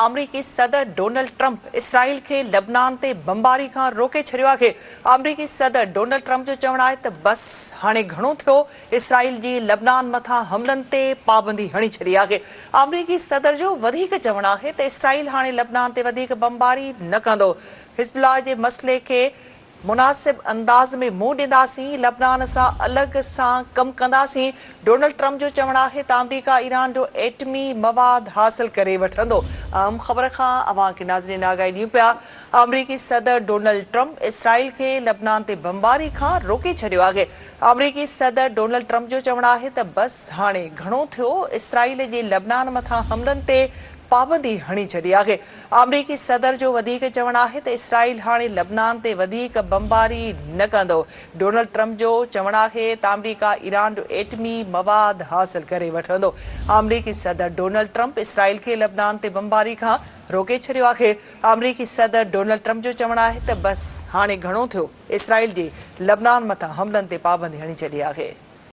آمريڪي صدر Donald Trump اسرائيل کي لبنان تي بمباري کان روڪي ڇڏيو آهي. آمريڪي صدر ڊونلڊ ٽرمپ جو چوڻ آهي ته بس هاڻي گهڻو ٿيو، اسرائيل جي لبنان مٿان حملن تي پابندي هڻي ڇڏي آهي. آمريڪي صدر جو وڌيڪ چوڻ آهي ته اسرائيل هاڻي لبنان تي وڌيڪ بمباري نه ڪندو، حزب الله جي مسئلي کي مناسب انداز ۾ منهن ڏينداسين، لبنان سان الڳ سان ڪم ڪنداسين، ڊونلڊ ٽرمپ جو چوڻ آهي ته آمريڪا ايران جو ايٽمي مواد حاصل ڪري وٺندو. اهم خبر کان اوهان کي ناظرين آگاهي ڏيون پيا، آمريڪي صدر ڊونلڊ ٽرمپ اسرائيل کي لبنان تي بمباري کان روڪي ڇڏيو آهي. آمريڪي صدر ڊونلڊ ٽرمپ جو چوڻ آهي ته بس هاڻي گهڻو ٿيو، اسرائيل جي لبنان مٿان حملن تي پابندي هڻي ڇڏي آهي. آمريڪي صدر جو وڌيڪ چوڻ آهي ته اسرائيل هاڻي لبنان تي وڌيڪ بمباري نه ڪندو. ڊونلڊ ٽرمپ جو چوڻ آهي ته آمريڪا ايران جو ايٽمي مواد حاصل ڪري وٺندو. آمريڪي صدر ڊونلڊ ٽرمپ اسرائيل کي لبنان تي بمباري کان روڪي ڇڏيو آهي. آمريڪي صدر ڊونلڊ ٽرمپ جو چوڻ آهي ته بس هاڻي گهڻو ٿيو، اسرائيل جي لبنان مٿان حملن تي پابندي هڻي ڇڏي آهي.